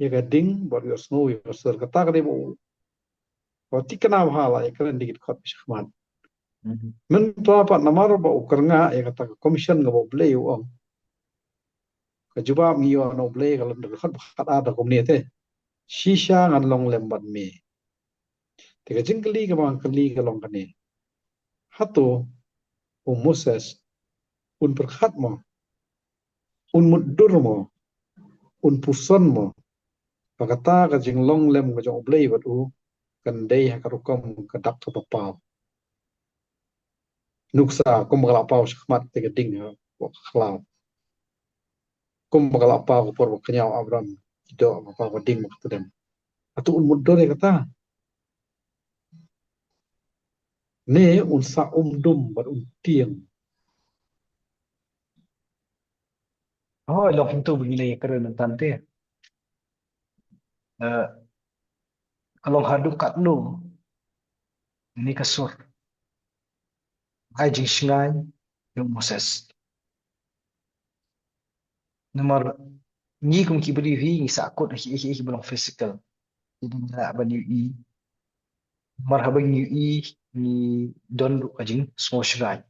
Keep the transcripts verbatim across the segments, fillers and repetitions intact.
ïa ka ding bad ïohsngew ïohsngew, kata ka dei ba u, ba u thikna bha la ïakren da ki dkhot ba shakhmat. Mhm. Mynta pat namar ba u kyrngah ïa kata ka commission kaba U Blei u ong. Ka jubab ngi ïoh na U Blei ka long da ka dkhot ba khatar da kumne te: Shisha ngan long lem bad me. Te ka jingkylli kaba nga kylli ka long kane: Hato u Moses un pyrkhat mo? Un mutdur mo? Un puson mo? Ba kata ka jinglong lem ka jong U Blei bad u kan dei ha ka rukom ka dak kaba paw. Nuksa, kumba ka la paw shakhmat te ka ding ha ka khlaw. Kumba ka la paw ka por ba ka ñiaw Abram, ki doh, ka paw ka ding ba ka tdem. Hato un mutdur ïa kata? Ne un sa um dum bad un tieng? Oh, long hangtu ba ngi la ïakren mynta te. Eh, ka long haduh katno kane ka sur, ka jingshngaiñ jong u Moses. Namar ngi kum ki briew hi ngi sahkut ha kiei kiei kiba long physical. Te ngi lah ban ïohi. Namar haba ngi ïohi ngi don ruh ka jingsngewshngaiñ.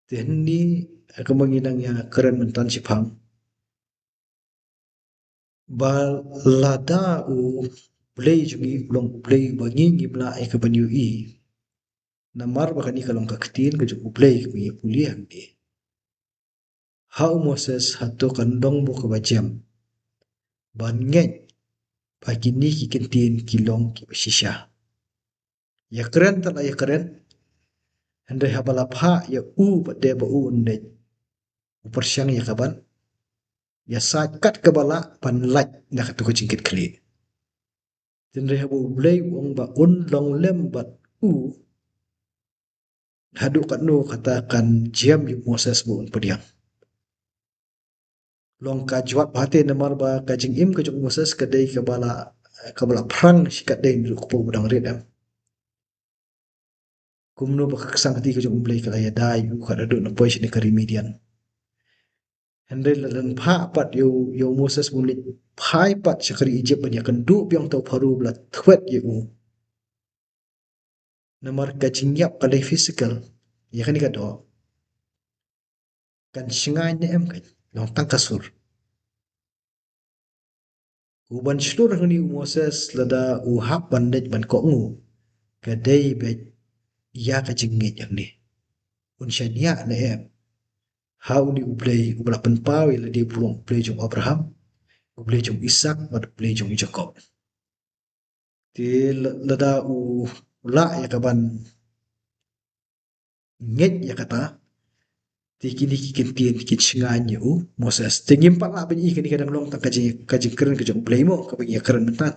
Te hangne, eh, kumba ngi nang ïakren mynta shiphang, ba lada U Blei jong ngi u long U Blei ba ngi ngim lah ïa ka ban ïohi. Namar ba kane ka long ka ktien ka jong U Blei kaba ngi pule hangne. Ha u Moses hato kan long mo kaba jem ban ngeit ba kine ki ktien ki long kiba shisha? Ïakren te la ïakren, hynrei haba la phah ïa u bad dei ba u un leit, u pyrshang ïa kaban ïasaid kat kaba lah ban lait na kato ka jingkitkhlieh. Hynrei haba U Blei u ong ba un long lem bad u, haduh katno kata kan jem ïa u Moses ba un pdiang? Long ka jubab bha te, namar ba ka jingim ka jong u Moses ka dei kaba la, kaba la phrang shikatdei naduh kpoh ba dang rit em. Kumno ba ka ksang kti ka jong U Blei ka la ïada ïa u kat haduh na poi shane ka ri Midian. Hynrei la dang phah pat ïa u, ïa u Moses ba un leit phai pat sha ka ri Ijipt ban ïakynduh biang ïa u Pharaoh ba la thwet ïa u. Namar ka jingïap ka dei physical, ïa kane ka doh kan shngaiñ ne em, kan long tang ka sur. U ban shlur hangne u Moses lada u hap ban leit ban kohnguh, ka dei beit ïa ka jingngeit hangne. Un shaniah ne em ha une U Blei uba la pynpaw ïa lade ba u long U Blei jong u Abraham, U Blei jong u Isak bad U Blei jong u Jakob. Te la-, lada u lah ïa kaban ngeit ïa kata, te kine ki ktien kin shngaiñ ïa u Moses. Te ngim pat lah ban ïohi kane ka dang long tang ka jing, ka jingkren ka jong U Blei mo, kaba ngi ïakren mynta.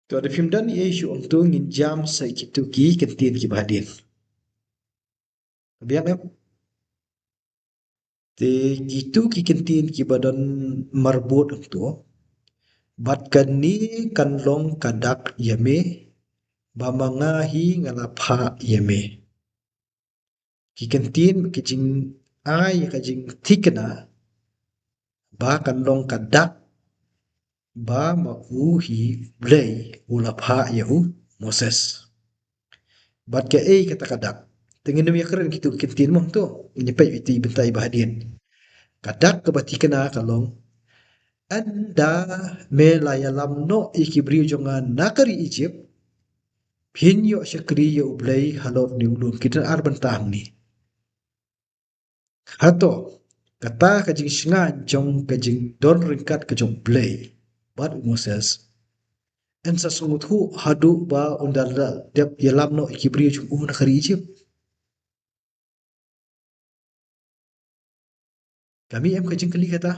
To, lada phim don ei ei shuh hangto, ngin jam sa ïa kito ki ktien kiba hadien. Biang em? Te kito ki ktien kiba don marbud hangto: Bad kane kan long ka dak ïa me, ba ma nga hi nga la phah ïa me. Ki ktien ki jingai ka jingthikna ba kan long ka dak ba ma u hi U Blei u la phah ïa u Moses. Bad kaei kata ka dak? Te ngin ym ïakren kito ki ktien mo hangto, ngin ïa peit ïa kito ki bynta kiba hadien. Ka dak kaba thikna ka long: Ynda me la ïalam noh ïa ki briew jong nga na ka ri Ijipt, phin ïoh shakri ïa U Blei halor une u lum. Ki don ar bynta hangne. Hato kata ka jingshngaiñ jong ka jingdon ryngkat ka jong U Blei bad u Moses yn sa sngewthuh haduh ba un da la dep ïalam noh ïa ki briew jong u na ka ri Ijipt? Ka mih em ka jingkylli kata?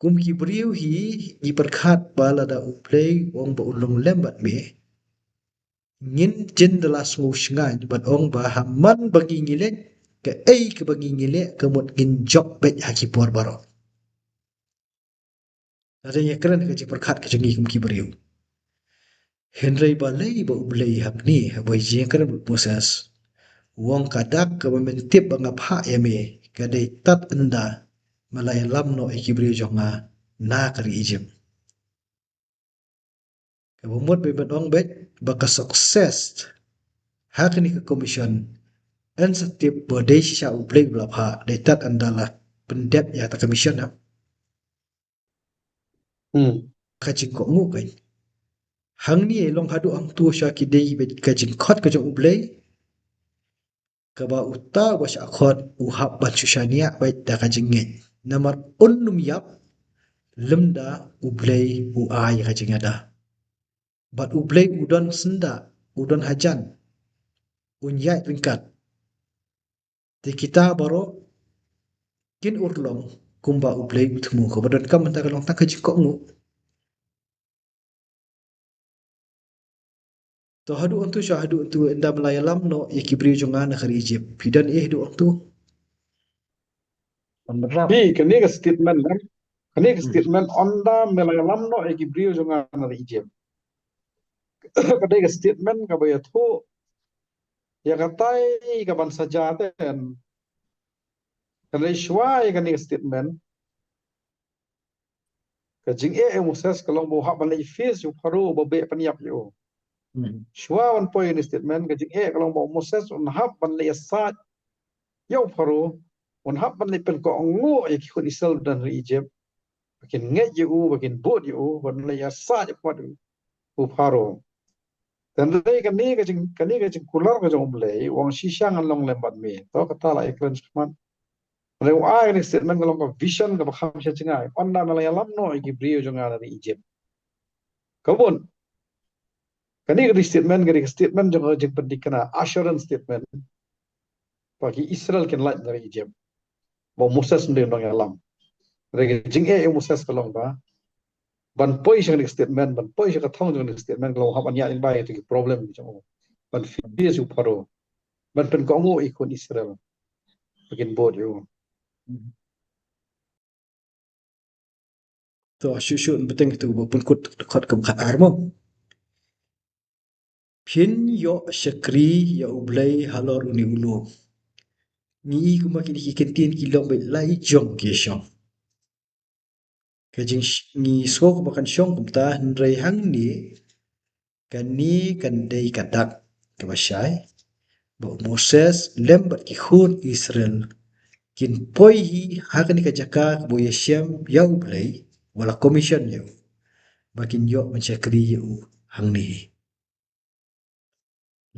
Kum ki briew hi ngi pyrkhat ba lada U Blei u ong ba un long lem bad me, ngin jin da la sngewshngaiñ bad ong ba ha man ba ngi ngi leh, kaei kaba ngi ngi leh ka mut ngin jop beit ha ki por baroh. Lada ngi ïakren ka jingpyrkhat ka jong ngi kum ki briew. Hynrei balei ba U Blei hangne haba ïakren bad u Moses u ong ka dak kaba men tip ba nga phah ïa me ka dei tad ynda me la ïalam noh ïa ki briew jong nga na ka ri Egypt. Kaba mut ba ban ong beit ba ka success ha kane ka commission yn sa tip ba dei shisha U Blei ba la phah, dei tad ynda la pyndep ïa kata ka mission ha. Hmm. Ka jingkohnguh kein. Hangne long haduh hangto sha ki dei beit ka jingkhot ka jong U Blei. Kaba uta uba shah khot u hap ban shu shaniah beit da ka jingngeit. Namar un ym ïap lymda U Blei u ai ka jingada. Bad U Blei u don syndah, u don hajan, un ïaid ryngkat. Te kita baroh kin urlong kumba U Blei u thmu, kaba donkam mynta ka long tang ka jingkohnguh. To haduh hangto sha haduh hangto ynda me la ïalam noh ïa ki briew jong nga na ka ri Egypt. Phi don ei haduh hangto? Phi, kane ka statement kan. Kane ka Hmm. statement ynda me la ïalam noh ïa ki briew jong nga na ri Egypt. Ka dei ka statement kaba ïathuh ïa katai kaban sa jia te. Kan dei shuwa ïa kane ka statement. Ka jingeh ïa u Moses ka long ba u hap ban leit face ïa u Pharaoh ba beh pynïap ïa u. Hmm. Shuwa ban poi ïa kane ka statement ka jingeh ka long ba u Moses un hap ban leit ïasaid ïa u Pharaoh, un hap ban leit pynkohnguh ïa ki khun Israel ba don ha Egypt. Ba kin ngeit ïa u, ba kin bud ïa u, ban leit ïasaid ïa u Pharaoh. Te hynrei kane ka jing, kane ka jingkular ka jong U Blei, u ong shisha ngan long lem bad me. To kata la ïakren shakhmat. Hynrei u ai kane ka statement ka long ka vision kaba kham sha jngai. Ynda me la ïalam noh ïa ki briew jong nga na ri Egypt. Ka bun. Kane ka dei statement, ka dei ka statement jong ka jingpynthikna, assurance statement. Ba ki Israel kin lait na ri Egypt. Ba u Moses un dei u nongïalam. Hynrei ka jingeh ïa u Moses ka long ba ban poi sha kane ka statement, ban poi sha ka thong jong kane ka statement, ka long hap ban ïaid lyngba ïa ki problem jong u. Ban face ïa u Pharaoh. Ban pynkohnguh ïa ki khun Israel. Ba kin bud ïa u. To shuh shuh bteng tu ba pynkut dkhot kaba khatar mo. Phin ïoh shakri ïa U Blei halor une u lum. Ngi i kumba kine ki kyntien ki long beit lai jong ki shong. Ka jing sh-, ngi sngew kumba kan shong kumta, hynrei hangne kane kan dei ka dak kaba shai ba u Moses lem bad ki khun Israel kin poi hi ha kane ka jaka kaba u ïashem ïa U Blei, u la commission ïa u, ba kin ïoh ban shakri ïa u hangne hi.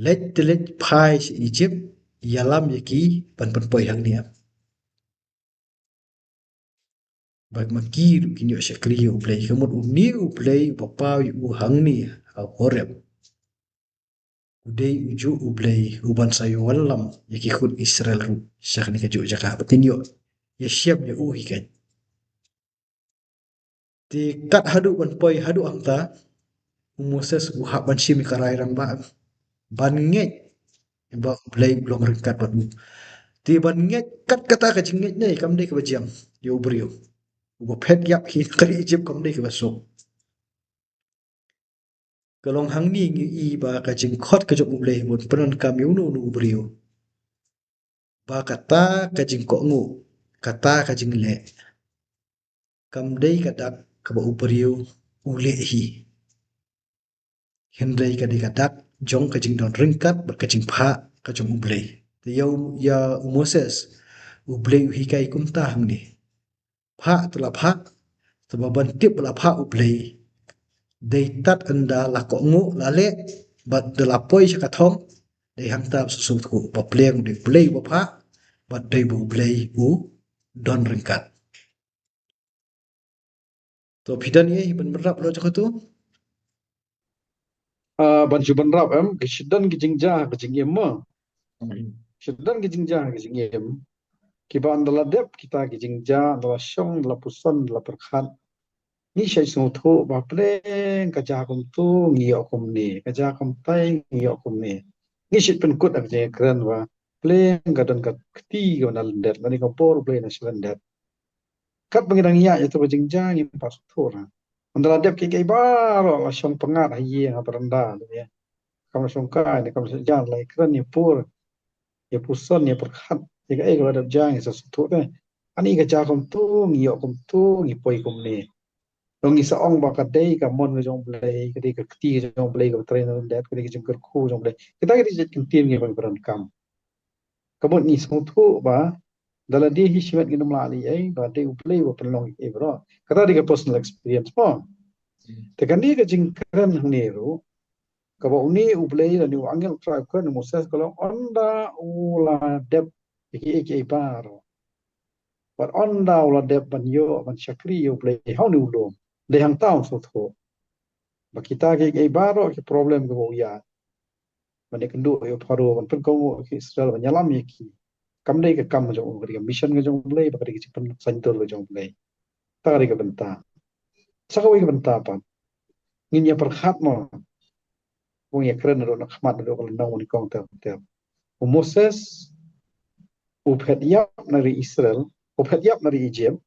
Leit te leit phai sha Egypt, ïalam ïa ki ban pynpoi hangne. Bad ma ki ruh kin ïoh shakri ïa U Blei, ka mut une U Blei uba paw ïa u hangne ha Horeb u dei ujuh U Blei uban sa ïa wallam ïa ki khun Israel ruh sha kane kajuh jaka ba kin ïoh ïashem ïa u hi kein. Te kat haduh ban poi haduh hangta, u Moses u hap ban shim ïa ka rai rangbah ban ngeit ba U Blei u long ryngkat bad u. Te ban ngeit kat kata ka jingngeit ne kam dei kaba jam ïa u briew. Uba phet ïap hi na ka ri Egypt kam dei kaba suk. Ka long hangne ngi i ba ka jingkhot ka jong U Blei bun pyndonkam ïa uno uno u briew. Ba kata ka jingkohnguh, kata ka jingleh, kam dei ka dak kaba u briew u leh hi. Hynrei ka dei ka dak jong ka jingdon ryngkat bad ka jingphah ka jong U Blei. Te ïa u, ïa u Moses, U Blei u hikai kumta hangne. Phah te la phah, te ba ban tip ba la phah U Blei. Dei tad ynda la kohnguh la leh, bad da la poi sha ka thong, dei hangta ba sngewthuh ba pleng dei U Blei uba phah, bad dei ba U Blei u don ryngkat. To phi don ei ban bynrap lo jaka tu? Ah, ban shu bynrap em, ki shadon ki jingjia ki jingim mo. Hmm. Shadon ki jingjia ki jingim. Kiba ynda la dep kita ki jingjia, ynda la shong, ynda la puson, ynda la pyrkhat. Ngi shait sngewthuh ba pleng ka jia kumtu ngi ïoh kumne, ka jia kumtai ngi ïoh kumne. Ngi shait pynkut ha ka jingkren ba pleng ka don ka kti kaba na lyndet, lane ka bor U Blei na sha lyndet. Katba ngi dang ïaid ïa tu ka jingjia ngim pat sngewthuh. Ynda la dep kiei kiei baroh la shong pyngngad ha ïing ha baranda lane kam la shongkai ne kam la shah jan, la ïakren ïapur, ïapuson, ïapyrkhat ïa kaei kaba la dep jia ngin sa sngewthuh te. Ani ka jia kumtu, ngi ïoh kumtu, ngi poi kumne. Ngi sa ong ba ka dei ka mon ka jong U Blei, ka dei ka kti ka jong U Blei, ka ba trei na lyndet, ka dei ka jingkyrkhu jong U Blei. Kita ka dei ka jingkyrkhu ngi ba ngi pyndonkam. Ka mut ngi sngewthuh ba da lade hi shimet ngin ym lah leh ei, ba dei U Blei ba pynlong ei baroh. Kata dei ka personal experience mo. Te kane ka jingkren hangne ruh, kaba une U Blei lane u angel u Trai u kren ïa u Moses ka long, ynda u la dep ïa kiei kiei baroh, bad ynda u la dep ban ïoh ban shakri ïa U Blei ha une u lum, dei hangta un sngewthuh ba kita kiei kiei baroh ki problem kiba u ïaid ban ïakynduh ïa u Pharaoh, ban pynkohnguh ïa ki Israel, ban ïalam ïa ki, kam dei ka kam ka jong u, ka dei ka mission ka jong U Blei, ba ka dei ka jingpynsaiñdur ka jong U Blei. Kata ka dei ka bynta. Sa kawei ka bynta pat, ngin ïa pyrkhat mo, ba ngin ïa kren naduh na khmat, naduh ka lynnong, ba nyngkong ter ter. U Moses u phet ïap na ri Israel, u phet ïap na ri Egypt,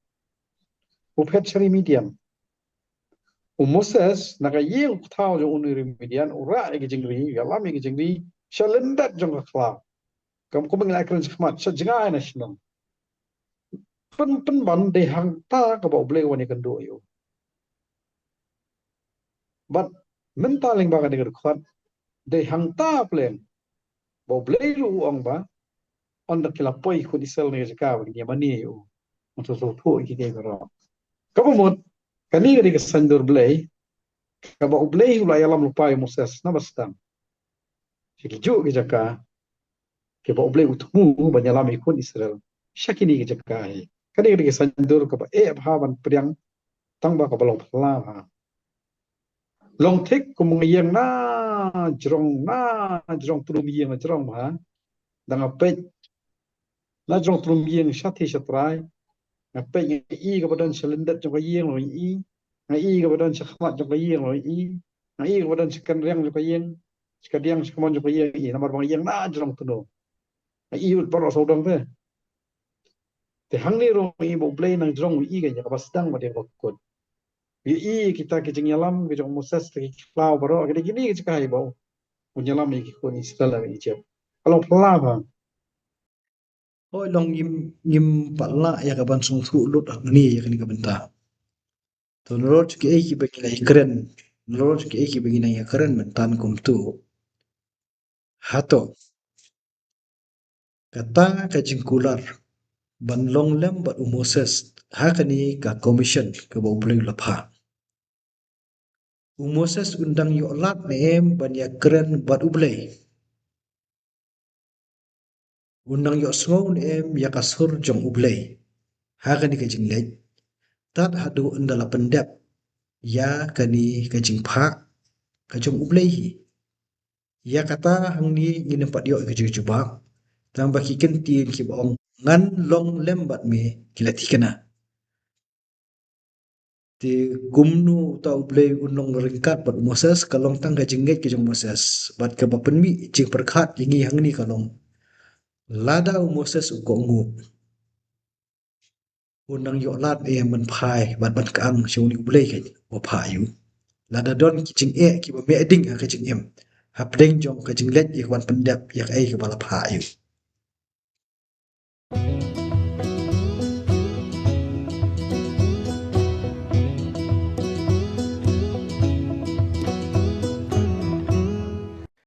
u phet sha ri Midian. U Moses na ka ïing pyrthei jong une u ri Midian, u rah ïa ki jingri, u ïalam ïa ki jingri sha lyndet jong ka khlaw. Kum, kum ba ngi la kren sha khmat, sha jngai na shnong. Pyn, pynban dei hangta kaba U Blei u wan ïakynduh ïa u. Bad mynta lyngba kane ka dkhot, dei hangta pleng ba U Blei ruh u ong ba ynda ki la poi khun Israel na ka jaka ba kin ïa mane ïa u, un sngewthuh ïa ki baroh. Kaba mut, kane ka dei ka saiñdur Blei kaba U Blei u la ïalam lypa ïa u Moses na ba sdang sha kijuh ki jaka kiba U Blei u thmu ban ïalam ïa ki khun Israel sha kine ki jaka hi. Kane ka dei ka saiñdur kaba eh bha ban pdiang, tang ba kaba long phylla bha. Long thik kum nga ïeng na jrong, na jrong, trum ïeng na jrong bha. Da nga peit na jrong trum ïeng sha thei sha trai, nga peit, nga i kaba don sha lyndet jong ka ïeng, long i. Nga i kaba don sha khmat jong ka ïeng, long i. Nga i kaba don sha kynriang jong ka ïeng, sha kadiang, sha kamon jong ka ïeng, i. Namar ba nga ïeng na jrong tnum, nga i baroh sawdong te. Te hangne ruh nga i ba U Blei nang jrong u i ka ïa kaba sdang bad ïa kaba kut. U i kita ki jingïalam ki jong u Moses, ki khlaw baroh, ki dei kine ki jaka hi ba u ïalam ïa ki khun Israel ha Egypt. Ka long phylla bha. Hooid, long ngim, ngim pat lah ïa ka ban sngewthuh lut hangne ïa kane ka bynta. To nalor jong kiei kiba ngi la ïakren, nalor jong kiei kiba ngi la ïakren mynta kumto, hato kata ka jingkular ban long lem bad u Moses ha kane ka commission kaba U Blei u la phah, u Moses un dang ïoh lad ne em ban ïakren bad U Blei? Un dang ïohsngew ne em ïa ka sur jong U Blei ha kane ka jingleit tad haduh ynda la pyndep ïa kane ka jingphah ka jong U Blei hi? Ïa kata hangne ngin ym pat ïoh ka jingïathuh jubab, tang ba ki kyntien kiba ong ngan long lem bad me ki la thikna. Te kumno uta U Blei un long ryngkat bad u Moses? Ka long tang ka jingngeit ka jong u Moses. Bad kaba pynmih jingpyrkhat ïa ngi hangne ka long, lada u Moses u kohnguh, un nang ïoh lad ne em ban phai bad ban kyang sha une U Blei kaba phah ïa u? Lada don ki jingeh kiba meh ding ha ka jingim hapdeng jong ka jingleit ïa ka ban pyndep ïa kaei kaba la phah ïa u.